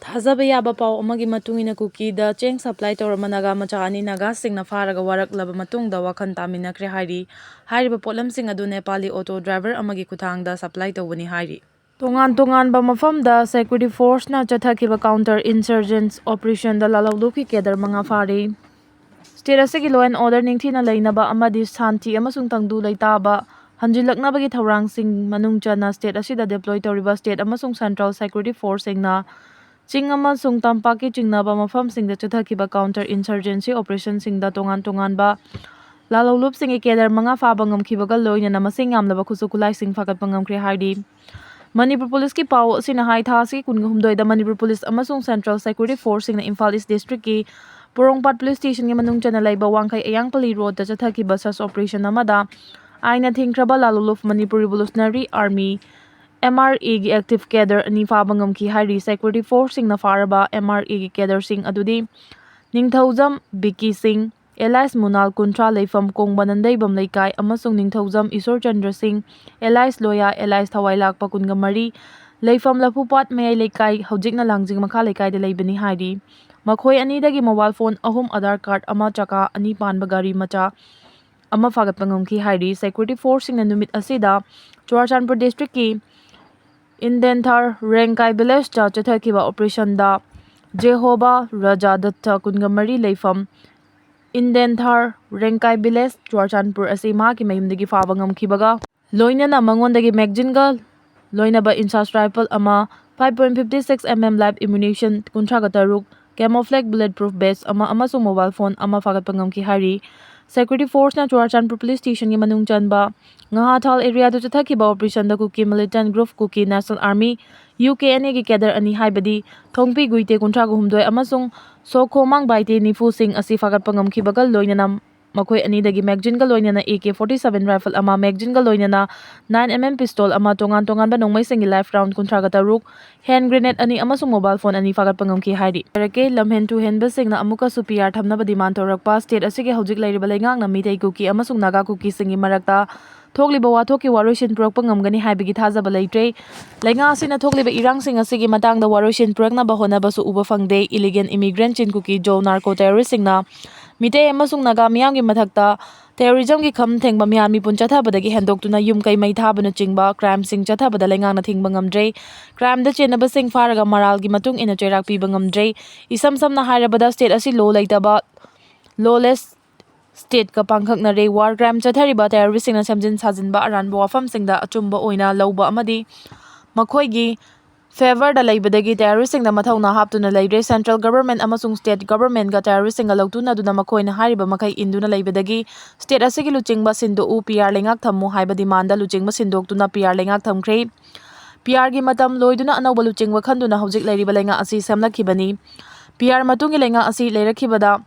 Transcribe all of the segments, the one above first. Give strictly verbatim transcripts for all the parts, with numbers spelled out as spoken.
ꯊꯥꯖꯕ ꯌꯥꯕ ꯄꯥꯎ ꯑꯃꯒꯤ ꯃꯇꯨꯡ ꯏꯟꯅ ꯀꯨꯀꯤꯗ ꯆꯦꯡ ꯁꯄ꯭ꯂꯥꯏ ꯇꯧꯔꯝꯕ ꯅꯥꯒꯥ ꯃꯆꯥ ꯑꯅꯤ ꯅꯥꯒꯥꯁꯤꯡꯅ ꯐꯥꯔꯒ ꯋꯥꯔꯛꯂꯕ ꯃꯇꯨꯡꯗ ꯋꯥꯈꯜ ꯇꯥꯃꯤꯟꯅꯈ꯭ꯔꯦ ꯍꯥꯏꯔꯤ꯫ ꯍꯥꯏꯔꯤꯕ ꯄꯣꯠꯂꯝꯁꯤꯡ ꯑꯗꯨ ꯅꯦꯄꯥꯂꯤ ꯑꯣꯇꯣ ꯗ꯭ꯔꯥꯏꯚꯔ ꯑꯃꯒꯤ ꯈꯨꯠꯊꯥꯡꯗ ꯁꯄ꯭ꯂꯥꯏ ꯇꯧꯕꯅꯤ ꯍꯥꯏꯔꯤ꯫ ꯇꯣꯉꯥꯟ ꯇꯣꯉꯥꯟꯕ ꯃꯐꯝꯗ ꯁꯦꯀ꯭ꯌꯨꯔꯤꯇꯤ ꯐꯣꯔꯁꯅ ꯆꯠꯊꯈꯤꯕ ꯀꯥꯎꯟꯇꯔ ꯏꯟꯁꯔꯖꯦꯟꯁ ꯑꯣꯄꯔꯦꯁꯟꯗ ꯂꯥꯂꯧꯂꯨꯞꯀꯤ ꯀꯦꯗꯔ ꯃꯉꯥ ꯐꯥꯔꯤ꯫ ꯁ꯭ꯇꯦꯠ ꯑꯁꯤꯒꯤ law and order ꯅꯤꯡꯊꯤꯅ ꯂꯩꯅꯕ ꯑꯃꯗꯤ ꯁꯥꯟꯇꯤ ꯑꯃꯁꯨꯡ ꯇꯪꯗꯨ ꯂꯩꯇꯥꯕ ꯍꯟꯖꯤꯜꯂꯛꯅꯕꯒꯤ ꯊꯧꯔꯥꯡꯁꯤꯡ ꯃꯅꯨꯡ ꯆꯟꯅ ꯁ꯭ꯇꯦꯠ ꯑꯁꯤꯗ ꯗꯤꯄ꯭ꯂꯣꯏ ꯇꯧꯔꯤꯕ ꯁ꯭ꯇꯦꯠ ꯑꯃꯁꯨꯡ ꯁꯦꯟꯇ꯭ꯔꯦꯜ ꯁꯦꯀ꯭ꯌꯨꯔꯤꯇꯤ ꯐꯣꯔꯁꯁꯤꯡꯅ ꯆꯤꯡ ꯑꯃꯁꯨꯡ ꯇꯝꯄꯥꯛꯀꯤ ꯆꯤꯡꯅꯕ ꯃꯐꯝꯁꯤꯡꯗ ꯆꯠꯊꯈꯤꯕ ꯀꯥꯎꯟꯇꯔ ꯏꯟꯁꯔꯖꯦꯟꯁꯤ ꯑꯣꯄꯔꯦꯁꯟꯁꯤꯡꯗ ꯇꯣꯉꯥꯟ ꯇꯣꯉꯥꯟꯕ ꯂꯥꯂꯧꯂꯨꯞꯁꯤꯡꯒꯤ ꯀꯦꯗꯔ ꯃꯉꯥ ꯐꯥꯕ ꯉꯝꯈꯤꯕꯒ ꯂꯣꯏꯅꯅ ꯃꯁꯤꯡ ꯌꯥꯝꯂꯕ ꯈꯨꯠꯁꯨ ꯈꯨꯠꯂꯥꯏꯁꯤꯡ ꯐꯥꯒꯠꯄ ꯉꯝꯈ꯭ꯔꯦ ꯍꯥꯏꯔꯤ꯫ ꯃꯅꯤꯄꯨꯔ ꯄꯨꯂꯤꯁꯀꯤ ꯄꯥꯎ ꯑꯁꯤꯅ ꯍꯥꯏ, ꯊꯥ ꯑꯁꯤꯒꯤ ꯀꯨꯟꯒ ꯍꯨꯝꯗꯣꯏꯗ ꯃꯅꯤꯄꯨꯔ ꯄꯨꯂꯤꯁ ꯑꯃꯁꯨꯡ ꯁꯦꯟꯇ꯭ꯔꯦꯜ ꯁꯦꯀ꯭ꯌꯨꯔꯤꯇꯤ ꯐꯣꯔꯁꯁꯤꯡꯅ ꯏꯝꯐꯥꯜ ꯏꯁ ꯗꯤꯁꯇ꯭ꯔꯤꯛꯀꯤ ꯄꯣꯔꯣꯝꯄꯥꯠ ꯄꯨꯂꯤꯁ ꯁ꯭ꯇꯦꯁꯟꯒꯤ ꯃꯅꯨꯡ ꯆꯟꯅ ꯂꯩꯕ ꯋꯥꯡꯈꯩ ꯑꯌꯥꯡꯄꯜꯂꯤ ꯔꯣꯗꯇ ꯆꯠꯊꯈꯤꯕ ꯁꯔꯆ ꯑꯣꯄꯔꯦꯁꯟ ꯑꯃꯗ ꯑꯥꯏꯟꯅ ꯊꯤꯡꯈ꯭ꯔꯕ ꯂꯥꯂꯨꯂꯨꯞ Manipur revolutionary army, M R ꯑꯦꯒꯤ ꯑꯦꯛꯇꯤꯚ ꯀꯦꯗꯔ ꯑꯅꯤ ꯐꯥꯕ ꯉꯝꯈꯤ ꯍꯥꯏꯔꯤ꯫ ꯁꯦꯀ꯭ꯌꯨꯔꯤꯇꯤ ꯐꯣꯔꯁꯁꯤꯡꯅ ꯐꯥꯔꯕ ꯑꯦꯝ ꯑꯥꯔ ꯑꯦꯒꯤ ꯀꯦꯗꯔꯁꯤꯡ ꯑꯗꯨꯗꯤ ꯅꯤꯡꯊꯧꯖꯝ ꯕꯤꯀꯤ ꯁꯤꯡ, ꯑꯦꯂꯥꯏꯁ ꯃꯨꯅꯥꯜ, ꯀꯨꯟꯊ꯭ꯔꯥ, ꯂꯩꯐꯝ ꯀꯣꯡꯕ ꯅꯟꯗꯩꯕꯝ ꯂꯩꯀꯥꯏ, ꯑꯃꯁꯨꯡ ꯅꯤꯡꯊꯧꯖꯝ ꯏꯁꯣꯔꯆꯟꯗ꯭ꯔ ꯁꯤꯡ, ꯑꯦꯂꯥꯏꯁ ꯂꯣꯌꯥ, ꯑꯦꯂꯥꯏꯁ ꯊꯋꯥꯏ ꯂꯥꯛꯄ, ꯀꯨꯟꯒ ꯃꯔꯤ, ꯂꯩꯐꯝ ꯂꯐꯨꯄꯥꯠ ꯃꯌꯥꯏ ꯂꯩꯀꯥꯏ, ꯍꯧꯖꯤꯛꯅ ꯂꯥꯡꯖꯤꯡ ꯃꯈꯥ ꯂꯩꯀꯥꯏꯗ ꯂꯩꯕꯅꯤ ꯍꯥꯏꯔꯤ꯫ ꯃꯈꯣꯏ ꯑꯅꯤꯗꯒꯤ ꯃꯣꯕꯥꯏꯜ ꯐꯣꯟ ꯑꯍꯨꯝ, ꯑꯙꯥꯔ ꯀꯥꯔꯗ ꯑꯃ, ꯆꯀꯥ ꯑꯅꯤ ꯄꯥꯟꯕ ꯒꯥꯔꯤ ꯃꯆꯥ ꯑꯃ ꯐꯥꯒꯠꯄ ꯉꯝꯈꯤ ꯍꯥꯏꯔꯤ꯫ ꯁꯦꯀ꯭ꯌꯨꯔꯤꯇꯤ ꯐꯣꯔꯁꯁꯤꯡꯅ ꯅꯨꯃꯤꯠ ꯑꯁꯤꯗ ꯆꯨꯔꯥꯆꯥꯟꯄꯨꯔ ꯗꯤꯁꯇ꯭ꯔꯤꯛꯀꯤ ꯏꯟꯗꯦꯟꯊꯥꯔ ꯔꯦꯡꯀꯥꯏ ꯚꯤꯂꯦꯖꯇ ꯆꯠꯊꯈꯤꯕ ꯑꯣꯄꯔꯦꯁꯟꯗ ꯖꯦꯍꯣꯕꯥ ꯔꯖꯥ ꯗꯠꯇ, ꯀꯨꯟꯒ ꯃꯔꯤ, ꯂꯩꯐꯝ ꯏꯟꯗꯦꯟꯊꯥꯔ ꯔꯦꯡꯀꯥꯏ ꯚꯤꯂꯦꯖ, ꯆꯨꯔꯥꯆꯥꯟꯄꯨꯔ ꯑꯁꯤ ꯃꯍꯥꯛꯀꯤ ꯃꯌꯨꯝꯗꯒꯤ ꯐꯥꯕ ꯉꯝꯈꯤꯕꯒ ꯂꯣꯏꯅꯅ ꯃꯉꯣꯟꯗꯒꯤ ꯃꯦꯒꯖꯤꯟꯒ ꯂꯣꯏꯅꯕ ꯏꯟꯁꯥꯁ ꯔꯥꯏꯐꯜ ꯑꯃ, five point fifty six M M live ammunition ꯀꯨꯟꯊ꯭ꯔꯥꯒ ꯇꯔꯨꯛ, camouflage bullet proof vest ꯑꯃ ꯑꯃꯁꯨꯡ ꯃꯣꯕꯥꯏꯜ ꯐꯣꯟ ꯑꯃ ꯐꯥꯒꯠꯄ ꯉꯝꯈꯤ ꯍꯥꯏꯔꯤ꯫ ꯁꯦꯀ꯭ꯌꯨꯔꯤꯇꯤ ꯐꯣꯔꯁꯅ ꯆꯨꯔꯥꯆꯥꯟꯄꯨꯔ ꯄꯨꯂꯤꯁ ꯁ꯭ꯇꯦꯁꯟꯒꯤ ꯃꯅꯨꯡ ꯆꯟꯕ ꯉꯥꯍꯥꯊꯥꯜ ꯑꯦꯔꯤꯌꯥꯗ ꯆꯠꯊꯈꯤꯕ ꯑꯣꯄꯔꯦꯁꯟꯗ Kuki militant group Kuki national army, U K N ꯑꯦꯒꯤ ꯀꯦꯗꯔ ꯑꯅꯤ ꯍꯥꯏꯕꯗꯤ ꯊꯣꯡꯄꯤ ꯒꯨꯏꯇꯦ, ꯀꯨꯟꯊ꯭ꯔꯥꯒ ꯍꯨꯝꯗꯣꯏ, ꯑꯃꯁꯨꯡ ꯁꯣꯈꯣꯃꯥꯡ ꯕꯥꯏꯇꯦ, ꯅꯤꯐꯨꯁꯤꯡ ꯑꯁꯤ ꯐꯥꯒꯠꯄ ꯉꯝꯈꯤꯕꯒ ꯂꯣꯏꯅꯅ ꯃꯈꯣꯏ ꯑꯅꯤꯗꯒꯤ magazine ꯒ ꯂꯣꯏꯅꯅ A K forty seven rifle ꯑꯃ, magazine ꯒ ꯂꯣꯏꯅꯅ nine M M pistol ꯑꯃ, ꯇꯣꯉꯥꯟ ꯇꯣꯉꯥꯟꯕ ꯅꯣꯡꯃꯩꯁꯤꯡꯒꯤ live round ꯀꯨꯟꯊ꯭ꯔꯥꯒ ꯇꯔꯨꯛ, hand grenade ꯑꯅꯤ ꯑꯃꯁꯨꯡ mobile phone ꯑꯅꯤ ꯐꯥꯒꯠꯄ ꯉꯝꯈꯤ ꯍꯥꯏꯔꯤ꯫ ꯍꯥꯏꯔꯛꯀꯦ, ꯂꯝꯍꯦꯟ ꯇꯨꯍꯦꯟꯕꯁꯤꯡꯅ ꯑꯃꯨꯛꯀꯁꯨ P R ꯊꯝꯅꯕ demand ꯇꯧꯔꯛꯄ꯫ State ꯑꯁꯤꯒꯤ ꯍꯧꯖꯤꯛ ꯂꯩꯔꯤꯕ ꯂꯩꯉꯥꯛꯅ ꯃꯤꯇꯩ ꯀꯨꯀꯤ ꯑꯃꯁꯨꯡ ꯅꯥꯒꯥ ꯀꯨꯀꯤꯁꯤꯡꯒꯤ ꯃꯔꯛꯇ ꯊꯣꯛꯂꯤꯕ ꯋꯥꯊꯣꯛꯀꯤ ꯋꯥꯔꯣꯏꯁꯤꯟ ꯄꯨꯔꯛꯄ ꯉꯝꯒꯅꯤ ꯍꯥꯏꯕꯒꯤ ꯊꯥꯖꯕ ꯂꯩꯇ꯭ꯔꯦ꯫ ꯂꯩꯉꯥꯛ ꯑꯁꯤꯅ ꯊꯣꯛꯂꯤꯕ ꯏꯔꯥꯡꯁꯤꯡ ꯑꯁꯤꯒꯤ ꯃꯇꯥꯡꯗ ꯋꯥꯔꯣꯏꯁꯤꯟ ꯄꯨꯔꯛꯅꯕ ꯍꯣꯠꯅꯕꯁꯨ ꯎꯕ ꯐꯪꯗꯦ꯫ Illegal immigrant ꯆꯤꯟ ꯀꯨꯀꯤ ꯖꯣ narco terrorist ꯁꯤꯡꯅ ꯃꯤꯇꯩ ꯑꯃꯁꯨꯡ ꯅꯥꯒꯥ ꯃꯤꯌꯥꯝꯒꯤ ꯃꯊꯛꯇ terrorism ꯒꯤ ꯈꯝ ꯊꯦꯡꯕ ꯃꯤꯍꯥꯠ ꯃꯤꯄꯨꯟ ꯆꯠꯊꯕꯗꯒꯤ ꯍꯦꯟꯗꯣꯛꯇꯨꯅ ꯌꯨꯝ ꯀꯩ ꯃꯩ ꯊꯥꯕꯅꯆꯤꯡꯕ crime ꯁꯤꯡ ꯆꯠꯊꯕꯗ ꯂꯩꯉꯥꯛꯅ ꯊꯤꯡꯕ ꯉꯝꯗ꯭ꯔꯦ꯫ Crime ꯗ ꯆꯦꯟꯅꯕꯁꯤꯡ ꯐꯥꯔꯒ ꯃꯔꯥꯜꯒꯤ ꯃꯇꯨꯡ ꯏꯟꯅ ꯆꯩꯔꯥꯛ ꯄꯤꯕ ꯉꯝꯗ꯭ꯔꯦ꯫ ꯏꯁꯝ ꯁꯝꯅ ꯍꯥꯏꯔꯕꯗ, state ꯑꯁꯤ law ꯂꯩꯇꯕ, lawless state ꯀ ꯄꯥꯡꯈꯛꯅꯔꯦ꯫ War crime ꯆꯠꯊꯔꯤꯕ terrorist ꯁꯤꯡꯅ ꯁꯦꯝꯖꯤꯟ ꯁꯥꯖꯤꯟꯕ ꯑꯔꯥꯟꯕ ꯋꯥꯐꯝꯁꯤꯡꯗ ꯑꯆꯨꯝꯕ ꯑꯣꯏꯅ ꯂꯧꯕ ꯑꯃꯗꯤ ꯃꯈꯣꯏꯒꯤ favour ꯗ ꯂꯩꯕꯗꯒꯤ terrorist ꯁꯤꯡꯗ ꯃꯊꯧꯅꯥ ꯍꯥꯞꯇꯨꯅ ꯂꯩꯔꯦ꯫ Central government ꯑꯃꯁꯨꯡ state government ꯒ terrorist ꯁꯤꯡꯒ ꯂꯧꯇꯨꯅꯗꯨꯅ ꯃꯈꯣꯏꯅ ꯍꯥꯏꯔꯤꯕ ꯃꯈꯩ ꯏꯟꯗꯨꯅ ꯂꯩꯕꯗꯒꯤ state ꯑꯁꯤꯒꯤ ꯂꯨꯆꯤꯡꯕ ꯁꯤꯟꯗꯣꯛꯎ, P R ꯂꯩꯉꯥꯛ ꯊꯝꯃꯨ ꯍꯥꯏꯕ demand ꯂꯨꯆꯤꯡꯕ ꯁꯤꯟꯗꯣꯛꯇꯨꯅ P R ꯂꯩꯉꯥꯛ ꯊꯝꯈ꯭ꯔꯦ꯫ P R ꯒꯤ ꯃꯇꯝ ꯂꯣꯏꯗꯨꯅ ꯑꯅꯧꯕ ꯂꯨꯆꯤꯡꯕ ꯈꯟꯗꯨꯅ ꯍꯧꯖꯤꯛ ꯂꯩꯔꯤꯕ ꯂꯩꯉꯥꯛ ꯑꯁꯤ ꯁꯦꯝꯂꯛꯈꯤꯕꯅꯤ꯫ P R ꯃꯇꯨꯡꯒꯤ ꯂꯩꯉꯥꯛ ꯑꯁꯤ ꯂꯩꯔꯛꯈꯤꯕꯗ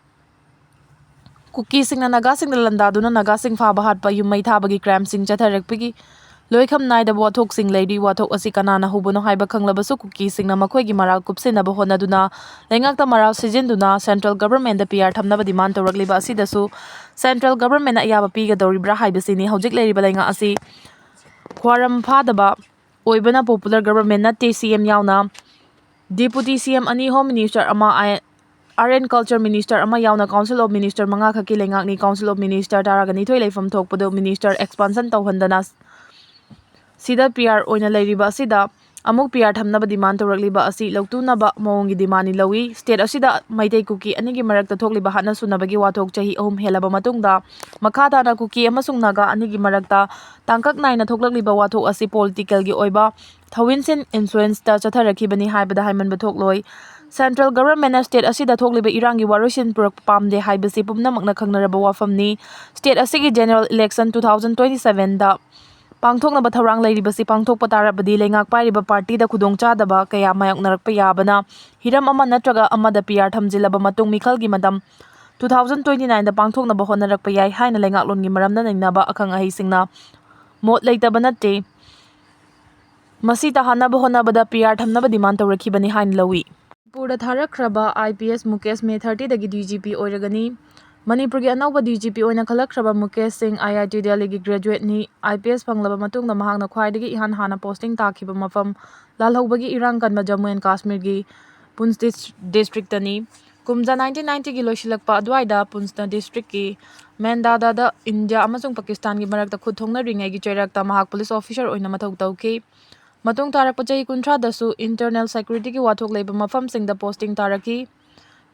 ꯀꯨꯀꯤꯁꯤꯡꯅ ꯅꯥꯒꯥꯁꯤꯡꯗ ꯂꯥꯟꯗꯥꯗꯨꯅ ꯅꯥꯒꯥꯁꯤꯡ ꯐꯥꯕ ꯍꯥꯠꯄ, ꯌꯨꯝ ꯃꯩ ꯊꯥꯕꯒꯤ crime ꯁꯤꯡ ꯆꯠꯊꯔꯛꯄꯒꯤ ꯂꯣꯏꯈꯝ ꯅꯥꯏꯗꯕ ꯋꯥꯊꯣꯛꯁꯤꯡ ꯂꯩꯔꯤ꯫ ꯋꯥꯊꯣꯛ ꯑꯁꯤ ꯀꯅꯥꯅ ꯍꯧꯕꯅꯣ ꯍꯥꯏꯕ ꯈꯪꯂꯕꯁꯨ ꯀꯨꯀꯤꯁꯤꯡꯅ ꯃꯈꯣꯏꯒꯤ ꯃꯔꯥꯜ ꯀꯨꯞꯁꯤꯟꯅꯕ ꯍꯣꯠꯅꯗꯨꯅ ꯂꯩꯉꯥꯛꯇ ꯃꯔꯥꯜ ꯁꯤꯖꯤꯟꯗꯨꯅ central government ꯇ P R ꯊꯝꯅꯕ demand ꯇꯧꯔꯛꯂꯤꯕ ꯑꯁꯤꯗꯁꯨ central government ꯅ ꯑꯌꯥꯕ ꯄꯤꯒꯗꯧꯔꯤꯕ꯭ꯔꯥ ꯍꯥꯏꯕꯁꯤꯅꯤ꯫ ꯍꯧꯖꯤꯛ ꯂꯩꯔꯤꯕ ꯂꯩꯉꯥꯛ ꯑꯁꯤ ꯈ꯭ꯋꯥꯔꯝ ꯐꯥꯗꯕ ꯑꯣꯏꯕꯅ popular government ꯅꯠꯇꯦ꯫ C M ꯌꯥꯎꯅ Deputy C M ꯑꯅꯤ, Home Minister ꯑꯃ, I-, Art and Culture Minister ꯑꯃ ꯌꯥꯎꯅ Council of Minister ꯃꯉꯥ ꯈꯛꯀꯤ ꯂꯩꯉꯥꯛꯅꯤ꯫ Council of Minister ꯇꯔꯥꯒ ꯅꯤꯊꯣꯏ ꯂꯩꯐꯝ ꯊꯣꯛꯄꯗꯨ minister expansion ꯇꯧꯍꯟꯗꯅ ꯁꯤꯗ P R ꯑꯣꯏꯅ ꯂꯩꯔꯤꯕ ꯑꯁꯤꯗ ꯑꯃꯨꯛ P R ꯊꯝꯅꯕ demand ꯇꯧꯔꯛꯂꯤꯕ ꯑꯁꯤ ꯂꯧꯇꯨꯅꯕ ꯃꯑꯣꯡꯒꯤ demand ꯅꯤ ꯂꯧꯏ꯫ State ꯑꯁꯤꯗ ꯃꯩꯇꯩ ꯀꯨꯀꯤ ꯑꯅꯤꯒꯤ ꯃꯔꯛꯇ ꯊꯣꯛꯂꯤꯕ ꯍꯥꯠꯅ ꯁꯨꯅꯕꯒꯤ ꯋꯥꯊꯣꯛ ꯆꯍꯤ ꯑꯍꯨꯝ ꯍꯦꯜꯂꯕ ꯃꯇꯨꯡꯗ ꯃꯈꯥ ꯇꯥꯅ ꯀꯨꯀꯤ ꯑꯃꯁꯨꯡ ꯅꯥꯒꯥ ꯑꯅꯤꯒꯤ ꯃꯔꯛꯇ ꯇꯥꯡꯀꯛ ꯅꯥꯏꯅ ꯊꯣꯛꯂꯛꯂꯤꯕ ꯋꯥꯊꯣꯛ ꯑꯁꯤ political ꯒꯤ ꯑꯣꯏꯕ ꯊꯧꯏꯟꯁꯤꯟ influence ꯇ ꯆꯠꯊꯔꯛꯈꯤꯕꯅꯤ ꯍꯥꯏꯕꯗ ꯍꯥꯏꯃꯟꯕ ꯊꯣꯛꯂꯣꯏ꯫ Central government ꯅ state ꯑꯁꯤꯗ ꯊꯣꯛꯂꯤꯕ ꯏꯔꯥꯡꯒꯤ ꯋꯥꯔꯣꯏꯁꯤꯟ ꯄꯨꯔꯛꯄ ꯄꯥꯝꯗꯦ ꯍꯥꯏꯕꯁꯤ ꯄꯨꯝꯅꯃꯛꯅ ꯈꯪꯅꯔꯕ ꯋꯥꯐꯝꯅꯤ꯫ State ꯑꯁꯤꯒꯤ general election two thousand twenty seven ꯗ ꯄꯥꯡꯊꯣꯛꯅꯕ ꯊꯧꯔꯥꯡ ꯂꯩꯔꯤꯕꯁꯤ ꯄꯥꯡꯊꯣꯛꯄ ꯇꯥꯔꯕꯗꯤ ꯂꯩꯉꯥꯛ ꯄꯥꯏꯔꯤꯕ party ꯗ ꯈꯨꯗꯣꯡꯆꯥꯗꯕ ꯀꯌꯥ ꯃꯥꯌꯣꯛꯅꯔꯛꯄ ꯌꯥꯕꯅ ꯍꯤꯔꯝ ꯑꯃ ꯅꯠꯇ꯭ꯔꯒ ꯑꯃꯗ P R ꯊꯝꯖꯤꯜꯂꯕ ꯃꯇꯨꯡ ꯃꯤꯈꯜꯒꯤ ꯃꯇꯝ two thousand twenty-nine ꯗ ꯄꯥꯡꯊꯣꯛꯅꯕ ꯍꯣꯠꯅꯔꯛꯄ ꯌꯥꯏ ꯍꯥꯏꯅ ꯂꯩꯉꯥꯛꯂꯣꯟꯒꯤ ꯃꯔꯝꯗ ꯅꯩꯅꯕ ꯑꯈꯪ ꯑꯍꯩꯁꯤꯡꯅ ꯃꯣꯠ ꯂꯩꯇꯕ ꯅꯠꯇꯦ꯫ ꯃꯁꯤ ꯇꯥꯍꯟꯅꯕ ꯍꯣꯠꯅꯕꯗ P R ꯊꯝꯅꯕ demand ꯇꯧꯔꯛꯈꯤꯕꯅꯤ ꯍꯥꯏꯅ ꯂꯧꯏ꯫ ꯃꯅꯤꯄꯨꯔꯗ ꯊꯥꯔꯛꯈ꯭ꯔꯕ I P S Mukesh May thirty ꯗꯒꯤ D G P ꯑꯣꯏꯔꯒꯅꯤ꯫ ꯃꯅꯤꯄꯨꯔꯒꯤ ꯑꯅꯧꯕ D G P ꯑꯣꯏꯅ ꯈꯜꯂꯛꯈ꯭ꯔꯕ ꯃꯨꯀꯦꯁ ꯁꯤꯡ I I T Delhi ꯒꯤ graduate ꯅꯤ꯫ I P S ꯐꯪꯂꯕ ꯃꯇꯨꯡꯗ ꯃꯍꯥꯛꯅ ꯈ꯭ꯋꯥꯏꯗꯒꯤ ꯏꯍꯥꯟ ꯍꯥꯟꯅ posting ꯇꯥꯈꯤꯕ ꯃꯐꯝ ꯂꯥꯜꯍꯧꯕꯒꯤ ꯏꯔꯥꯡ ꯀꯟꯕ Jammu and Kashmir ꯒꯤ Poonch dis-, district ꯇꯅꯤ꯫ ꯀꯨꯝꯖꯥ nineteen ninety ꯒꯤ ꯂꯣꯏꯁꯤꯜꯂꯛꯄ ꯑꯗꯨꯋꯥꯏꯗ Poonch district ꯀꯤ ꯃꯦꯟꯗꯥꯗꯥꯗ ꯏꯟꯗꯤꯌꯥ ꯑꯃꯁꯨꯡ ꯄꯥꯀꯤꯁꯇꯥꯟꯒꯤ ꯃꯔꯛꯇ ꯈꯨꯠ ꯊꯣꯛꯅꯔꯤꯉꯩꯒꯤ ꯆꯩꯔꯛꯇ ꯃꯍꯥꯛ police officer ꯑꯣꯏꯅ ꯃꯊꯧ ꯇꯧꯈꯤ꯫ ꯃꯇꯨꯡ ꯇꯥꯔꯛꯄ ꯆꯍꯤ ꯀꯨꯟꯊ꯭ꯔꯥꯗꯁꯨ internal security ꯒꯤ ꯋꯥꯊꯣꯛ ꯂꯩꯕ ꯃꯐꯝꯁꯤꯡꯗ posting ꯇꯥꯔꯛꯈꯤ꯫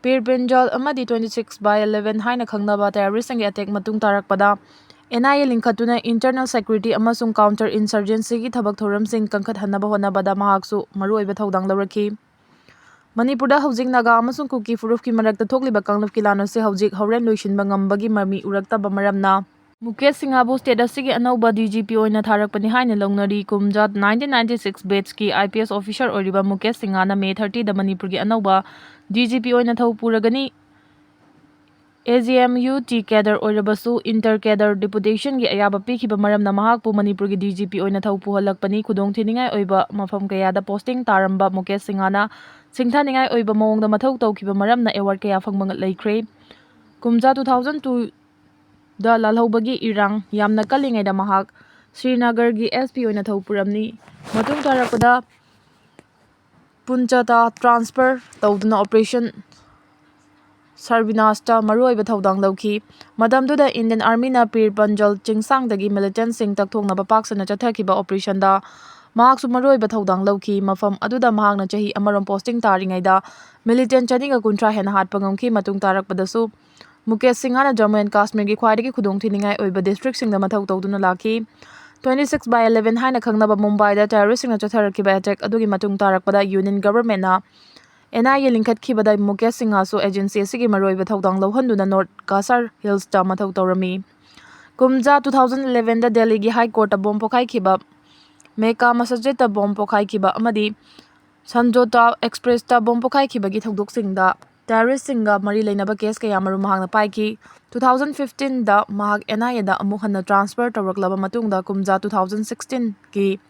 ꯄꯤꯔ ꯄꯟꯖꯥꯜ ꯑꯃꯗꯤ twenty six by eleven ꯍꯥꯏꯅ ꯈꯪꯅꯕ terrorist ꯁꯤꯡꯒꯤ attack ꯃꯇꯨꯡ ꯇꯥꯔꯛꯄꯗ N I A ꯂꯤꯡꯈꯠꯇꯨꯅ internal security ꯑꯃꯁꯨꯡ counter insurgency ꯒꯤ ꯊꯕꯛ ꯊꯧꯔꯝꯁꯤꯡ ꯀꯟꯈꯠꯍꯟꯅꯕ ꯍꯣꯠꯅꯕꯗ ꯃꯍꯥꯛꯁꯨ ꯃꯔꯨꯑꯣꯏꯕ ꯊꯧꯗꯥꯡ ꯂꯧꯔꯛꯈꯤ꯫ ꯃꯅꯤꯄꯨꯔꯗ ꯍꯧꯖꯤꯛ ꯅꯥꯒꯥ ꯑꯃꯁꯨꯡ ꯀꯨꯀꯤ ꯐꯨꯔꯨꯞꯀꯤ ꯃꯔꯛꯇ ꯊꯣꯛꯂꯤꯕ ꯀꯥꯡꯂꯨꯞꯀꯤ ꯂꯥꯟ ꯑꯁꯤ ꯍꯧꯖꯤꯛ ꯍꯣꯔꯦꯟ ꯂꯣꯏꯁꯤꯟꯕ ꯉꯝꯕꯒꯤ ꯃꯃꯤ ꯎꯔꯛꯇꯕ ꯃꯔꯝꯅ ꯃꯨꯀꯦꯁ ꯁꯤꯡꯍꯕꯨ state ꯑꯁꯤꯒꯤ ꯑꯅꯧꯕ D G P ꯑꯣꯏꯅ ꯊꯥꯔꯛꯄꯅꯤ ꯍꯥꯏꯅ ꯂꯧꯅꯔꯤ꯫ ꯀꯨꯝꯖꯥ nineteen ninety six batch ꯀꯤ I P S officer ꯑꯣꯏꯔꯤꯕ ꯃꯨꯀꯦꯁ ꯁꯤꯡꯍꯅ May thirty ꯗ ꯃꯅꯤꯄꯨꯔꯒꯤ ꯑꯅꯧꯕ D G P ꯑꯣꯏꯅ ꯊꯧ ꯄꯨꯔꯒꯅꯤ꯫ A G M U T cadre ꯑꯣꯏꯔꯕꯁꯨ inter cadre deputation ꯒꯤ ꯑꯌꯥꯕ ꯄꯤꯈꯤꯕ ꯃꯔꯝꯅ ꯃꯍꯥꯛꯄꯨ ꯃꯅꯤꯄꯨꯔꯒꯤ D G P ꯑꯣꯏꯅ ꯊꯧ ꯄꯨꯍꯜꯂꯛꯄꯅꯤ꯫ ꯈꯨꯗꯣꯡꯊꯤꯅꯤꯡꯉꯥꯏ ꯑꯣꯏꯕ ꯃꯐꯝ ꯀꯌꯥꯗ posting ꯇꯥꯔꯝꯕ ꯃꯨꯀꯦꯁ ꯁꯤꯡꯍꯅ ꯁꯤꯡꯊꯥꯅꯤꯡꯉꯥꯏ ꯑꯣꯏꯕ ꯃꯑꯣꯡꯗ ꯃꯊꯧ ꯇꯧꯈꯤꯕ ꯃꯔꯝꯅ award ꯀꯌꯥ ꯐꯪꯕ ꯂꯩꯈ꯭ꯔꯦ꯫ ꯀꯨꯝꯖꯥ two thousand two ꯗ ꯂꯥꯜꯍꯧꯕꯒꯤ ꯏꯔꯥꯡ ꯌꯥꯝꯅ ꯀꯜꯂꯤꯉꯩꯗ ꯃꯍꯥꯛ ꯁ꯭ꯔꯤꯅꯒꯔꯒꯤ S P ꯑꯣꯏꯅ ꯊꯧ ꯄꯨꯔꯝꯃꯤ꯫ ꯃꯇꯨꯡ ꯇꯥꯔꯛꯄꯗ ꯄꯨꯟꯆꯇ transfer ꯇꯧꯗꯨꯅ operation ꯁꯔꯕꯤꯅꯥꯁꯇ ꯃꯔꯨꯑꯣꯏꯕ ꯊꯧꯗꯥꯡ ꯂꯧꯈꯤ꯫ ꯃꯇꯝꯗꯨꯗ Indian Army ꯅ ꯄꯤꯔ ꯄꯟꯖꯜ ꯆꯤꯡꯁꯥꯡꯗꯒꯤ militant ꯁꯤꯡ ꯇꯛꯊꯣꯛꯅꯕ ꯄꯥꯛ ꯁꯟꯅ ꯆꯠꯊꯈꯤꯕ operation ꯗ ꯃꯍꯥꯛꯁꯨ ꯃꯔꯨꯑꯣꯏꯕ ꯊꯧꯗꯥꯡ ꯂꯧꯈꯤ꯫ ꯃꯐꯝ ꯑꯗꯨꯗ ꯃꯍꯥꯛꯅ ꯆꯍꯤ ꯑꯃꯔꯣꯝ posting ꯇꯥꯔꯤꯉꯩꯗ militant ꯆꯅꯤꯒ ꯀꯨꯟꯊ꯭ꯔꯥ ꯍꯦꯟꯅ ꯍꯥꯠꯄ ꯉꯝꯈꯤ꯫ ꯃꯇꯨꯡ ꯇꯥꯔꯛꯄꯗꯁꯨ ꯃꯨꯀꯦꯁ ꯁꯤꯡꯍꯅ Jammu and Kashmir ꯒꯤ ꯈ꯭ꯋꯥꯏꯗꯒꯤ ꯈꯨꯗꯣꯡꯊꯤꯅꯤꯡꯉꯥꯏ ꯑꯣꯏꯕ district ꯁꯤꯡꯗ ꯃꯊꯧ ꯇꯧꯗꯨꯅ ꯂꯥꯛꯈꯤ꯫ Twenty six by eleven ꯍꯥꯏꯅ ꯈꯪꯅꯕ ꯃꯨꯝꯕꯥꯏꯗ terrorist ꯁꯤꯡꯅ ꯆꯠꯊꯔꯛꯈꯤꯕ attack ꯑꯗꯨꯒꯤ ꯃꯇꯨꯡ ꯇꯥꯔꯛꯄꯗ Union Government ꯅ N I A ꯂꯤꯡꯈꯠꯈꯤꯕꯗ Mukesh ꯁꯤꯡꯍꯁꯨ agency ꯑꯁꯤꯒꯤ ꯃꯔꯨꯑꯣꯏꯕ ꯊꯧꯗꯥꯡ ꯂꯧꯍꯟꯗꯨꯅ North Cachar Hills ꯇ ꯃꯊꯧ ꯇꯧꯔꯝꯃꯤ꯫ ꯀꯨꯝꯖꯥ two thousand eleven ꯗ ꯗꯦꯜꯂꯤꯒꯤ High Court ꯇ bomb ꯄꯣꯈꯥꯏꯈꯤꯕ, ꯃꯦꯀꯥ ꯃꯁꯖꯤꯗꯇ bomb ꯄꯣꯈꯥꯏꯈꯤꯕ ꯑꯃꯗꯤ ꯁꯟꯖꯣꯇꯥ Express ꯇ bomb ꯄꯣꯈꯥꯏꯈꯤꯕꯒꯤ ꯊꯧꯗꯣꯛꯁꯤꯡꯗ ꯇꯦꯔꯣꯔꯤꯁꯁꯤꯡꯒ ꯃꯔꯤ ꯂꯩꯅꯕ ꯀꯦꯁ ꯀꯌꯥꯃꯔꯨꯝ ꯃꯍꯥꯛꯅ ꯄꯥꯏꯈꯤ꯫ Two thousand fifteen ꯗ ꯃꯍꯥꯛ N I A ꯗ ꯑꯃꯨꯛ ꯍꯟꯅ ꯇ꯭ꯔꯥꯟꯁꯐꯔ ꯇꯧꯔꯛꯂꯕ ꯃꯇꯨꯡꯗ ꯀꯨꯝꯖꯥ two thousand sixteen ꯀꯤ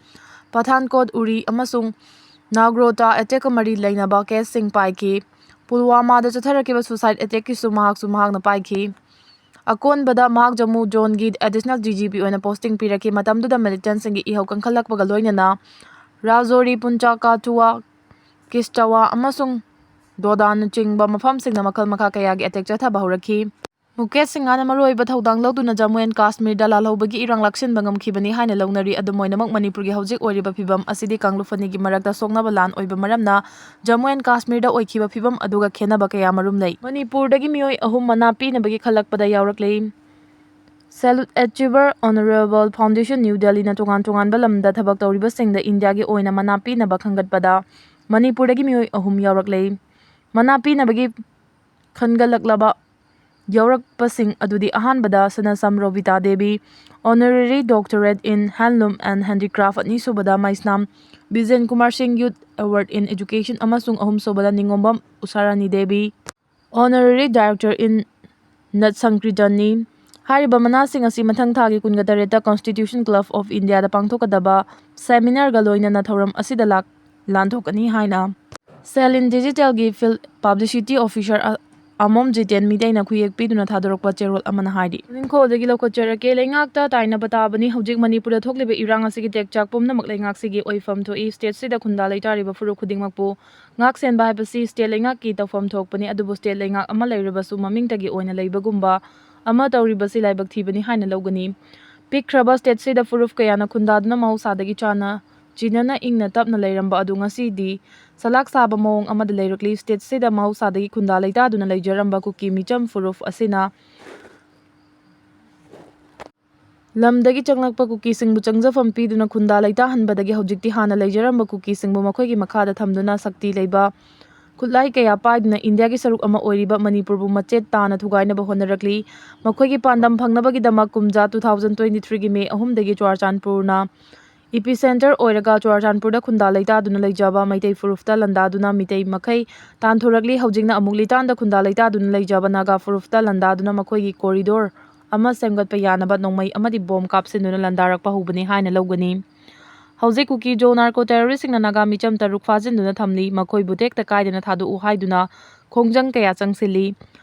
ꯄꯊꯥꯟꯀꯣꯠ, ꯎꯔꯤ ꯑꯃꯁꯨꯡ ꯅꯥꯒ꯭ꯔꯣꯇꯥ ꯑꯦꯇꯦꯛꯀ ꯃꯔꯤ ꯂꯩꯅꯕ ꯀꯦꯁꯁꯤꯡ ꯄꯥꯏꯈꯤ꯫ ꯄꯨꯜꯋꯥꯃꯥꯗ ꯆꯠꯊꯔꯛꯈꯤꯕ ꯁꯨꯁꯥꯏꯠ ꯑꯦꯇꯦꯛꯀꯤꯁꯨ ꯃꯍꯥꯛꯁꯨ ꯃꯍꯥꯛꯅ ꯄꯥꯏꯈꯤ꯫ ꯑꯀꯣꯟꯕꯗ ꯃꯍꯥꯛ ꯖꯝꯃꯨ ꯖꯣꯟꯒꯤ ꯑꯦꯗꯤꯁꯅꯦꯜ D G P ꯑꯣꯏꯅ ꯄꯣꯁꯇꯤꯡ ꯄꯤꯔꯛꯈꯤ꯫ ꯃꯇꯝꯗꯨꯗ ꯃꯤꯂꯤꯇꯦꯟꯁꯤꯡꯒꯤ ꯏꯍꯧ ꯀꯟꯈꯠꯂꯛꯄꯒ ꯂꯣꯏꯅꯅ ꯔꯥꯖꯣꯔꯤ, ꯄꯨꯟꯆꯥ ꯀꯥꯊꯨꯋꯥ, ꯀꯤꯁꯇꯋꯥ ꯑꯃꯁꯨꯡ ꯗꯣꯗꯥꯅꯆꯤꯡꯕ ꯃꯐꯝꯁꯤꯡꯗ ꯃꯈꯜ ꯃꯈꯥ ꯀꯌꯥꯒꯤ ꯑꯦꯇꯦꯛ ꯆꯠꯊꯕ ꯍꯧꯔꯛꯈꯤ꯫ ꯃꯨꯀꯦꯁ ꯁꯤꯡꯍꯅ ꯃꯔꯨꯑꯣꯏꯕ ꯊꯧꯗꯥꯡ ꯂꯧꯗꯨꯅ ꯖꯝꯃꯨ ꯑꯦꯟ ꯀꯥꯁꯃꯤꯔꯗ ꯂꯥꯜꯍꯧꯕꯒꯤ ꯏꯔꯥꯡ ꯂꯥꯛꯁꯤꯟꯕ ꯉꯝꯈꯤꯕꯅꯤ ꯍꯥꯏꯅ ꯂꯧꯅꯔꯤ꯫ ꯑꯗꯨꯝ ꯑꯣꯏꯅꯃꯛ, ꯃꯅꯤꯄꯨꯔꯒꯤ ꯍꯧꯖꯤꯛ ꯑꯣꯏꯔꯤꯕ ꯐꯤꯕꯝ ꯑꯁꯤꯗꯤ ꯀꯥꯡꯂꯨꯞ ꯑꯅꯤꯒꯤ ꯃꯔꯛꯇ ꯁꯣꯛꯅꯕ ꯂꯥꯟ ꯑꯣꯏꯕ ꯃꯔꯝꯅ ꯖꯝꯃꯨ ꯑꯦꯟ ꯀꯥꯁꯃꯤꯔꯗ ꯑꯣꯏꯈꯤꯕ ꯐꯤꯕꯝ ꯑꯗꯨꯒ ꯈꯦꯟꯅꯕ ꯀꯌꯥ ꯃꯔꯨꯝ ꯂꯩ꯫ ꯃꯅꯤꯄꯨꯔꯗꯒꯤ ꯃꯤꯑꯣꯏ ꯑꯍꯨꯝ ꯃꯅꯥ ꯄꯤꯅꯕꯒꯤ ꯈꯜꯂꯛꯄꯗ ꯌꯥꯎꯔꯛꯂꯦ꯫ Salute Achiever Honorable Foundation, New Delhi ꯅ ꯇꯣꯉꯥꯟ ꯇꯣꯉꯥꯟꯕ ꯂꯝꯗ ꯊꯕꯛ ꯇꯧꯔꯤꯕꯁꯤꯡꯗ ꯏꯟꯗꯤꯌꯥꯒꯤ ꯑꯣꯏꯅ ꯃꯅꯥ ꯄꯤꯅꯕ ꯈꯟꯒꯠꯄꯗ ꯃꯅꯤꯄꯨꯔꯗꯒꯤ ꯃꯤꯑꯣꯏ ꯑꯍꯨꯝ ꯌꯥꯎꯔꯛꯂꯦ꯫ ꯃꯅꯥ ꯄꯤꯅꯕꯒꯤ ꯈꯟꯒꯠꯂꯛꯂꯕ ꯌꯥꯎꯔꯛꯄꯁꯤꯡ ꯑꯗꯨꯗꯤ: ꯑꯍꯥꯟꯕꯗ ꯁꯅꯥꯁꯝ Robita Devi, Honorary Doctorate in Handloom and Handicraft, ꯑꯅꯤꯁꯨꯕꯗ ꯃꯩꯁꯅꯥꯝ ꯕꯤꯖꯦꯟ ꯀꯨꯃꯥꯔ ꯁꯤꯡ, Youth Award in Education, ꯑꯃꯁꯨꯡ ꯑꯍꯨꯝꯁꯨꯕꯗ ꯅꯤꯉꯣꯝꯕꯝ ꯎꯁꯥꯔꯥꯅꯤ Devi, Honorary Director in Nat Sankirtan ꯅꯤ꯫ ꯍꯥꯏꯔꯤꯕ ꯃꯅꯥꯁꯤꯡ ꯑꯁꯤ ꯃꯊꯪ ꯊꯥꯒꯤ ꯀꯨꯟꯒ ꯇꯔꯦꯠꯇ Constitution Club of India ꯗ ꯄꯥꯡꯊꯣꯛꯀꯗꯕ seminar ꯒ ꯂꯣꯏꯅꯅ ꯊꯧꯔꯝ ꯑꯁꯤꯗ ꯂꯥꯛ-, ꯂꯥꯟꯊꯣꯛꯀꯅꯤ ꯍꯥꯏꯅ Cell in Digital ꯒꯤ Field Publicity Officer ꯑ-, ꯑꯃꯣꯝ ꯖꯤꯇꯦꯟ ꯃꯤꯇꯩꯅ ꯈꯨꯌꯦꯛ ꯄꯤꯗꯨꯅ ꯊꯥꯗꯣꯔꯛꯄ ꯆꯦꯔꯣꯜ ꯑꯃꯅ ꯍꯥꯏꯔꯤ꯫ ꯅꯤꯡꯈꯣꯜꯗꯒꯤ ꯂꯧꯈꯠꯆꯔꯛꯀꯦ꯫ ꯂꯩꯉꯥꯛꯇ ꯇꯥꯏꯅꯕ ꯇꯥꯕꯅꯤ꯫ ꯍꯧꯖꯤꯛ ꯃꯅꯤꯄꯨꯔꯗ ꯊꯣꯛꯂꯤꯕ ꯏꯔꯥꯡ ꯑꯁꯤꯒꯤ ꯇꯦꯛꯆꯥꯛ ꯄꯨꯝꯅꯃꯛ ꯂꯩꯉꯥꯛꯁꯤꯒꯤ ꯑꯣꯏꯐꯝ ꯊꯣꯛꯏ꯫ State ꯁꯤꯗ ꯈꯨꯟꯗꯥ ꯂꯩꯇꯥꯔꯤꯕ ꯐꯨꯔꯨꯞ ꯈꯨꯗꯤꯡꯃꯛꯄꯨ ꯉꯥꯛ ꯁꯦꯟꯕ ꯍꯥꯏꯕꯁꯤ state ꯂꯩꯉꯥꯛꯀꯤ ꯇꯧꯐꯝ ꯊꯣꯛꯄꯅꯤ, ꯑꯗꯨꯕꯨ state ꯂꯩꯉꯥꯛ ꯑꯃ ꯂꯩꯔꯕꯁꯨ ꯃꯃꯤꯡꯇꯒꯤ ꯑꯣꯏꯅ ꯂꯩꯕꯒꯨꯝꯕ ꯑꯃ ꯇꯧꯔꯤꯕꯁꯤ ꯂꯥꯏꯕꯛ ꯊꯤꯕꯅꯤ ꯍꯥꯏꯅ ꯂꯧꯒꯅꯤ꯫ ꯄꯤꯛꯈ꯭ꯔꯕ state ꯁꯤꯗ ꯐꯨꯔꯨꯞ ꯀꯌꯥꯅ ꯈꯨꯟꯗꯥꯗꯨꯅ ꯃꯍꯧꯁꯥꯗꯒꯤ ꯆꯥꯅ ꯆꯤꯟꯅꯅ ꯏꯪꯅ ꯇꯞꯅ ꯂꯩꯔꯝꯕ ꯑꯗꯨ ꯉꯁꯤꯗꯤ ꯆꯂꯥꯛ ꯁꯥꯕ ꯃꯑꯣꯡ ꯑꯃꯗ ꯂꯩꯔꯛꯂꯤ꯫ State ꯁꯤꯗ ꯃꯍꯧꯁꯥꯗꯒꯤ ꯈꯨꯟꯗꯥ ꯂꯩꯇꯥꯗꯨꯅ ꯂꯩꯖꯔꯝꯕ ꯀꯨꯀꯤ ꯃꯤꯆꯝ ꯐꯨꯔꯨꯞ ꯑꯁꯤꯅ ꯂꯝꯗꯒꯤ ꯆꯪꯂꯛꯄ ꯀꯨꯀꯤꯁꯤꯡꯕꯨ ꯆꯪꯖꯐꯝ ꯄꯤꯗꯨꯅ ꯈꯨꯟꯗꯥ ꯂꯩꯇꯥꯍꯟꯕꯗꯒꯤ ꯍꯧꯖꯤꯛꯇꯤ ꯍꯥꯟꯅ ꯂꯩꯖꯔꯝꯕ ꯀꯨꯀꯤꯁꯤꯡꯕꯨ ꯃꯈꯣꯏꯒꯤ ꯃꯈꯥꯗ ꯊꯝꯗꯨꯅ ꯁꯛꯇꯤ ꯂꯩꯕ ꯈꯨꯠꯂꯥꯏ ꯀꯌꯥ ꯄꯥꯏꯗꯨꯅ ꯏꯟꯗꯤꯌꯥꯒꯤ ꯁꯔꯨꯛ ꯑꯃ ꯑꯣꯏꯔꯤꯕ ꯃꯅꯤꯄꯨꯔꯕꯨ ꯃꯆꯦꯠ ꯇꯥꯅ ꯊꯨꯒꯥꯏꯅꯕ ꯍꯣꯠꯅꯔꯛꯂꯤ꯫ ꯃꯈꯣꯏꯒꯤ ꯄꯥꯟꯗꯝ ꯐꯪꯅꯕꯒꯤꯗꯃꯛ ꯀꯨꯝꯖꯥ two thousand twenty three ꯒꯤ May ꯑꯍꯨꯝꯗꯒꯤ ꯆꯨꯔꯥꯆꯥꯟꯄꯨꯔꯅ Epicenter ꯑꯣꯏꯔꯒ ꯆꯨꯔꯥꯆꯥꯟꯄꯨꯔꯗ ꯈꯨꯟꯗꯥ ꯂꯩꯇꯥꯗꯨꯅ ꯂꯩꯖꯕ ꯃꯩꯇꯩ ꯐꯨꯔꯨꯞꯇ ꯂꯥꯟꯗꯥꯗꯨꯅ ꯃꯤꯇꯩ ꯃꯈꯩ ꯇꯥꯟꯊꯣꯔꯛꯂꯤ꯫ ꯍꯧꯖꯤꯛꯅ ꯑꯃꯨꯛ ꯂꯤꯇꯥꯟꯗ ꯈꯨꯟꯗꯥ ꯂꯩꯇꯥꯗꯨꯅ ꯂꯩꯖꯕ ꯅꯥꯒꯥ ꯐꯨꯔꯨꯞꯇ ꯂꯥꯟꯗꯥꯗꯨꯅ ꯃꯈꯣꯏꯒꯤ corridor ꯑꯃ ꯁꯦꯝꯒꯠꯄ ꯌꯥꯅꯕ ꯅꯣꯡꯃꯩ ꯑꯃꯗꯤ ꯕꯣꯝ ꯀꯥꯞꯁꯤꯟꯗꯨꯅ ꯂꯥꯟꯗꯥꯔꯛꯄ ꯍꯧꯕꯅꯤ ꯍꯥꯏꯅ ꯂꯧꯒꯅꯤ꯫ ꯍꯧꯖꯤꯛ ꯀꯨꯀꯤ ꯖꯣ narco terroristꯁꯤꯡꯅ ꯅꯥꯒꯥ ꯃꯤꯆꯝ ꯇꯔꯨꯛ ꯐꯥꯖꯤꯟꯗꯨꯅ ꯊꯝꯂꯤ꯫ ꯃꯈꯣꯏꯕꯨ ꯇꯦꯛꯇ ꯀꯥꯏꯗꯅ ꯊꯥꯗꯣꯛꯎ ꯍꯥꯏꯗꯨꯅ ꯈꯣꯡꯖꯪ ꯀꯌꯥ ꯆꯪꯁꯤꯜꯂꯤ꯫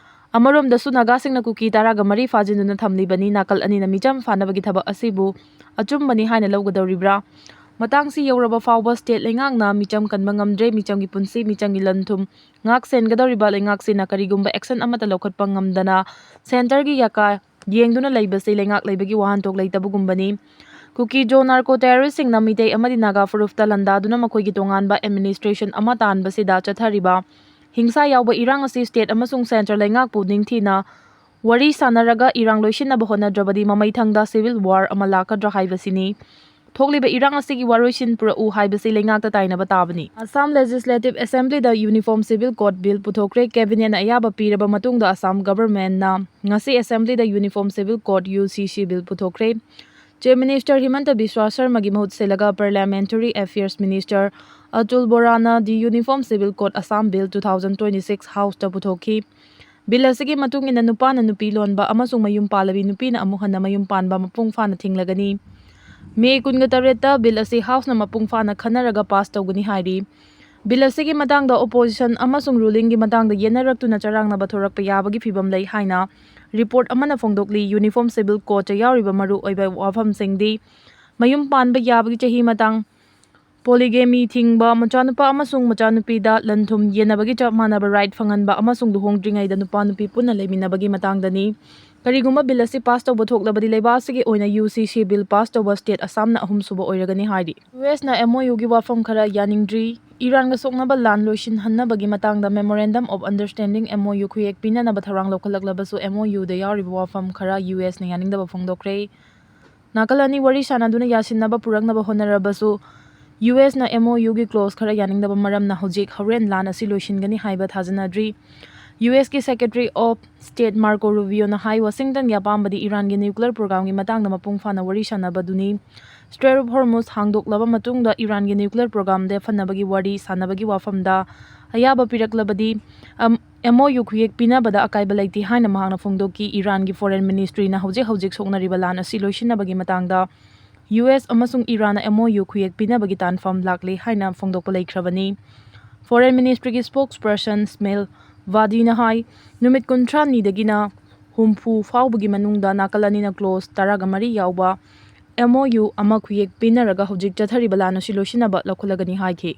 ꯑꯃꯔꯣꯝꯗꯁꯨ ꯅꯥꯒꯥꯁꯤꯡꯅ ꯀꯨꯀꯤ ꯇꯔꯥꯒ ꯃꯔꯤ ꯐꯥꯖꯤꯟꯗꯨꯅ ꯊꯝꯂꯤꯕꯅꯤ꯫ ꯅꯥꯀꯜ ꯑꯅꯤꯅ ꯃꯤꯆꯝ ꯐꯥꯅꯕꯒꯤ ꯊꯕꯛ ꯑꯁꯤꯕꯨ ꯑꯆꯨꯝꯕꯅꯤ ꯍꯥꯏꯅ ꯂꯧꯒꯗꯧꯔꯤꯕ꯭ꯔꯥ? ꯃꯇꯥꯡꯁꯤ ꯌꯧꯔꯕ ꯐꯥꯎꯕ state ꯂꯩꯉꯥꯛꯅ ꯃꯤꯆꯝ ꯀꯟꯕ ꯉꯝꯗ꯭ꯔꯦ꯫ ꯃꯤꯆꯝꯒꯤ ꯄꯨꯟꯁꯤ, ꯃꯤꯆꯝꯒꯤ ꯂꯟ ꯊꯨꯝ ꯉꯥꯛ ꯁꯦꯟꯒꯗꯧꯔꯤꯕ ꯂꯩꯉꯥꯛꯁꯤꯅ ꯀꯔꯤꯒꯨꯝꯕ action ꯑꯃꯠꯇ ꯂꯧꯈꯠꯄ ꯉꯝꯗꯅ centreꯒꯤ ꯌꯥꯀꯥ ꯌꯦꯡꯗꯨꯅ ꯂꯩꯕꯁꯤ ꯂꯩꯉꯥꯛ ꯂꯩꯕꯒꯤ ꯋꯥꯍꯟꯊꯣꯛ ꯂꯩꯇꯕꯒꯨꯝꯕꯅꯤ꯫ ꯀꯨꯀꯤ ꯖꯣ narco terroristꯁꯤꯡꯅ ꯃꯤꯇꯩ ꯑꯃꯗꯤ ꯅꯥꯒꯥ ꯐꯨꯔꯨꯞꯇ ꯂꯥꯟꯗꯥꯗꯨꯅ ꯃꯈꯣꯏꯒꯤ ꯇꯣꯉꯥꯟꯕ administration ꯑꯃ ꯇꯥꯟꯕꯁꯤꯗ ꯆꯠꯊꯔꯤꯕ ꯍꯤꯡꯁꯥ ꯌꯥꯎꯕ ꯏꯔꯥꯡ ꯑꯁꯤ state ꯑꯃꯁꯨꯡ centre ꯂꯩꯉꯥꯛꯄꯨ ꯅꯤꯡꯊꯤꯅ ꯋꯥꯔꯤ ꯁꯥꯟꯅꯔꯒ ꯏꯔꯥꯡ ꯂꯣꯏꯁꯤꯟꯅꯕ ꯍꯣꯠꯅꯗ꯭ꯔꯕꯗꯤ ꯃꯃꯩꯊꯪꯗ civil war ꯑꯃ ꯂꯥꯛꯀꯗ꯭ꯔꯥ ꯍꯥꯏꯕꯁꯤꯅꯤ꯫ ꯊꯣꯛꯂꯤꯕ ꯏꯔꯥꯡ ꯑꯁꯤꯒꯤ ꯋꯥꯔꯣꯏꯁꯤꯟ ꯄꯨꯔꯛꯎ ꯍꯥꯏꯕꯁꯤ ꯂꯩꯉꯥꯛꯇ ꯇꯥꯏꯅꯕ ꯇꯥꯕꯅꯤ꯫ Assam Legislative Assemblyꯗ Uniform Civil Code Bill ꯄꯨꯊꯣꯛꯈ꯭ꯔꯦ꯫ Cabinetꯅ ꯑꯌꯥꯕ ꯄꯤꯔꯕ ꯃꯇꯨꯡꯗ Assam Governmentꯅ ꯉꯁꯤ Assemblyꯗ Uniform Civil Code, UCC, Bill ꯄꯨꯊꯣꯛꯈ꯭ꯔꯦ꯫ Chief Minister ꯍꯤꯃꯟꯇ ꯕꯤꯁ꯭ꯋꯥ ꯁꯔꯃꯒꯤ ꯃꯍꯨꯠ ꯁꯤꯜꯂꯒ Parliamentary Affairs Minister Atul ꯕꯣꯔꯥꯅ the Uniform Civil Code Assam Bill two thousand twenty-six Houseꯇ ꯄꯨꯊꯣꯛꯈꯤ꯫ Bill ꯑꯁꯤꯒꯤ ꯃꯇꯨꯡ ꯏꯟꯅ ꯅꯨꯄꯥꯅ ꯅꯨꯄꯤ ꯂꯣꯟꯕ ꯑꯃꯁꯨꯡ ꯃꯌꯨꯝ ꯄꯥꯜꯂꯕꯤ ꯅꯨꯄꯤꯅ ꯑꯃꯨꯛ ꯍꯟꯅ ꯃꯌꯨꯝ ꯄꯥꯟꯕ ꯃꯄꯨꯡ ꯐꯥꯅ ꯊꯤꯡꯂꯒꯅꯤ꯫ May ꯀꯨꯟꯒ ꯇꯔꯦꯠꯇ Bill ꯑꯁꯤ Houseꯅ ꯃꯄꯨꯡ ꯐꯥꯅ ꯈꯟꯅꯔꯒ pass ꯇꯧꯒꯅꯤ ꯍꯥꯏꯔꯤ꯫ Bill ꯑꯁꯤꯒꯤ ꯃꯇꯥꯡꯗ opposition ꯑꯃꯁꯨꯡ rulingꯒꯤ ꯃꯇꯥꯡꯗ ꯌꯦꯠꯅꯔꯛꯇꯨꯅ ꯆꯔꯥꯡꯅꯕ ꯊꯣꯔꯛꯄ ꯌꯥꯕꯒꯤ ꯐꯤꯚꯝ ꯂꯩ ꯍꯥꯏꯅ report ꯑꯃꯅ ꯐꯣꯡꯗꯣꯛꯂꯤ꯫ Uniform Civil Codeꯇ ꯌꯥꯎꯔꯤꯕ ꯃꯔꯨꯑꯣꯏꯕ ꯋꯥꯐꯝꯁꯤꯡꯗꯤ ꯃꯌꯨꯝ ꯄꯥꯟꯕ ꯌꯥꯕꯒꯤ ꯆꯍꯤ ꯃꯇꯥꯡ, polygamy ꯊꯤꯡꯕ, ꯃꯆꯥꯅꯨꯄꯥ ꯑꯃꯁꯨꯡ ꯃꯆꯥꯅꯨꯄꯤꯗ ꯂꯟ-ꯊꯨꯝ ꯌꯦꯟꯅꯕꯒꯤ ꯆꯞ ꯃꯥꯟꯅꯕ right ꯐꯪꯍꯟꯕ ꯑꯃꯁꯨꯡ ꯂꯨꯍꯣꯡꯗ꯭ꯔꯤꯉꯩꯗ ꯅꯨꯄꯥ-ꯅꯨꯄꯤ ꯄꯨꯟꯅ ꯂꯩꯃꯤꯟꯅꯕꯒꯤ ꯃꯇꯥꯡꯗꯅꯤ꯫ ꯀꯔꯤꯒꯨꯝꯕ bill ꯑꯁꯤ pass ꯇꯧꯕ ꯊꯣꯛꯂꯕꯗꯤ ꯂꯩꯕꯥꯛ ꯑꯁꯤꯒꯤ ꯑꯣꯏꯅ UCC bill pass ꯇꯧꯕ state ꯑꯁꯥꯝꯅ ꯑꯍꯨꯝꯁꯨꯕ ꯑꯣꯏꯔꯒꯅꯤ ꯍꯥꯏꯔꯤ꯫ USꯅ MOUꯒꯤ ꯋꯥꯐꯝ ꯈꯔ ꯌꯥꯅꯤꯡꯗ꯭ꯔꯤ꯫ ꯏꯔꯥꯟꯒ ꯁꯣꯛꯅꯕ ꯂꯥꯟ ꯂꯣꯏꯁꯤꯟꯍꯟꯅꯕꯒꯤ ꯃꯇꯥꯡꯗ Memorandum of Understanding, MOU, ꯈꯨꯌꯦꯛ ꯄꯤꯅꯅꯕ ꯊꯧꯔꯥꯡ ꯂꯧꯈꯠꯂꯛꯂꯕꯁꯨ MOUꯗ ꯌꯥꯎꯔꯤꯕ ꯋꯥꯐꯝ ꯈꯔ USꯅ ꯌꯥꯅꯤꯡꯗꯕ ꯐꯣꯡꯗꯣꯛꯈ꯭ꯔꯦ꯫ ꯅꯥꯀꯜ ꯑꯅꯤ ꯋꯥꯔꯤ ꯁꯥꯅꯗꯨꯅ ꯌꯥꯁꯤꯟꯅꯕ ꯄꯨꯔꯛꯅꯕ ꯍꯣꯠꯅꯔꯕꯁꯨ USꯅ MOUꯒꯤ clause ꯈꯔ ꯌꯥꯅꯤꯡꯗꯕ ꯃꯔꯝꯅ ꯍꯧꯖꯤꯛ ꯍꯣꯔꯦꯟ ꯂꯥꯟ ꯑꯁꯤ ꯂꯣꯏꯁꯤꯟꯒꯅꯤ ꯍꯥꯏꯕ ꯊꯥꯖꯅꯗ꯭ꯔꯤ꯫ ꯌꯨ ꯑꯦꯁꯀꯤ Secretary of State Marco Rubioꯅ ꯍꯥꯏ, ꯋꯥꯁꯤꯡꯇꯟꯒꯤ ꯑꯄꯥꯝꯕꯗꯤ ꯏꯔꯥꯟꯒꯤ nuclear programꯒꯤ ꯃꯇꯥꯡꯗ ꯃꯄꯨꯡ ꯐꯥꯅ ꯋꯥꯔꯤ ꯁꯥꯟꯅꯕꯗꯨꯅꯤ꯫ Strait of Hormuz ꯍꯥꯡꯗꯣꯛꯂꯕ ꯃꯇꯨꯡꯗ ꯏꯔꯥꯟꯒꯤ nuclear programꯗ ꯐꯅꯕꯒꯤ ꯋꯥꯔꯤ ꯁꯥꯟꯅꯕꯒꯤ ꯋꯥꯐꯝꯗ ꯑꯌꯥꯕ ꯄꯤꯔꯛꯂꯕꯗꯤ, ꯑꯝ, M O U ꯈꯨꯌꯦꯛ ꯄꯤꯅꯕꯗ ꯑꯀꯥꯏꯕ ꯂꯩꯇꯦ ꯍꯥꯏꯅ ꯃꯍꯥꯛꯅ ꯐꯣꯡꯗꯣꯛꯈꯤ꯫ ꯏꯔꯥꯟꯒꯤ Foreign Ministryꯅ ꯍꯧꯖꯤꯛ ꯍꯧꯖꯤꯛ ꯁꯣꯛꯅꯔꯤꯕ ꯂꯥꯟ ꯑꯁꯤ ꯂꯣꯏꯁꯤꯟꯅꯕꯒꯤ ꯃꯇꯥꯡꯗ ꯌꯨ ꯑꯦꯁ ꯑꯃꯁꯨꯡ ꯏꯔꯥꯟꯅ M O U ꯈꯨꯌꯦꯛ ꯄꯤꯅꯕꯒꯤ ꯇꯥꯟꯐꯝ ꯂꯥꯛꯂꯦ ꯍꯥꯏꯅ ꯐꯣꯡꯗꯣꯛꯄ ꯂꯩꯈ꯭ꯔꯕꯅꯤ꯫ Foreign Ministryꯒꯤ spokesperson ꯁ꯭ꯃꯦꯜ ꯚꯥꯗꯤꯅ ꯍꯥꯏ, ꯅꯨꯃꯤꯠ ꯀꯨꯟꯊ꯭ꯔꯥꯅꯤꯗꯒꯤꯅ ꯍꯨꯝꯐꯨ ꯐꯥꯎꯕꯒꯤ ꯃꯅꯨꯡꯗ ꯅꯥꯀꯜ ꯑꯅꯤꯅ clause ꯇꯔꯥꯒ ꯃꯔꯤ ꯌꯥꯎꯕ M O U ꯑꯃ ꯈꯨꯌꯦꯛ ꯄꯤꯅꯔꯒ ꯍꯧꯖꯤꯛ ꯆꯠꯊꯔꯤꯕ ꯂꯥꯟ ꯑꯁꯤ ꯂꯣꯏꯁꯤꯟꯅꯕ ꯂꯧꯈꯠꯂꯒꯅꯤ ꯍꯥꯏꯈꯤ꯫